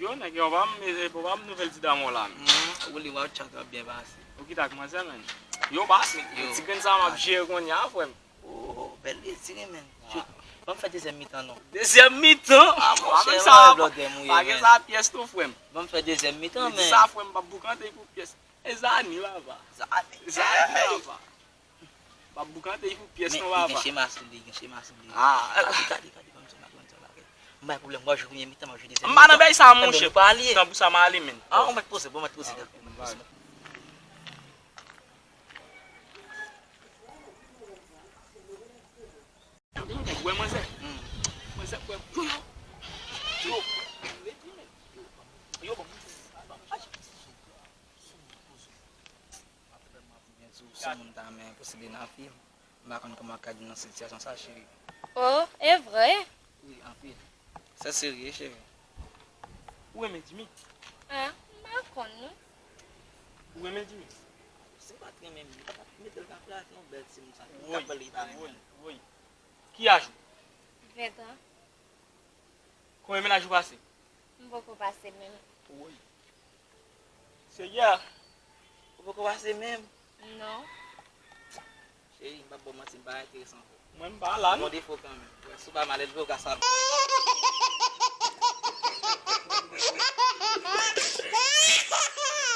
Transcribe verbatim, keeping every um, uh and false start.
Yo, nèg yo, pa m, e, e, pa m nouvèl ti dam w la, menn. Ou li wè w tchak ap byen pase. Ou ki t ak manzè, menn? Yo, baz, menn. Yo, ti grenn sa m ap jere kounye a, frè m. Oh, bèl dezi, menn. Ban m fè dezyèm mitan, non. Dezyèm mitan? Ah, monchè, sa pa gen sa pyès, non, frè m. Ban m fè dezyèm mitan, menn. Sa, frè m, p ap boukante pou pyès. E Zani, papa. Zani, papa. P ap boukante pou pyès, non, papa. Gen chema sou li, gen chema sou li. Ah. Gade, gade, gade, ban m di w, ban m di w bagay. M bay pwoblèm, w ap jwe premye mitan, m ap jwe dezyèm mitan. M pa nan bay sa, monchè. Tanpri sa, m ale, menn. Ah, ou mèt poze, bon, mèt poze. Ou wè manzè? Manzè kwè pou yo. Yo. Yo, bon. Sou moun ta men posede nan fi. M pa konn kòman w ka di nan sitiyasyon sa, cheri. Oh, e vre? Wi, anpil. Se serye, cheri. Ou renmen Jimmy? Ah, m pa konn, non. Ou renmen Jimmy? Si m pa t renmen, m pa t ap mete l nan plas, non, bèl timoun sa. Wi, wi, wi. Ki laj ou? Ventan. Konbyen mennaj ou pase? M poko pase menm. Woy. Serye? Ou poko pase menm? Non. Cheri, m p ap ba w manti, m pa enteresan pou ou. Mwen, m pa la, non. Bon defo kanmenm. Wè, si w pa malelve, ou ka sa.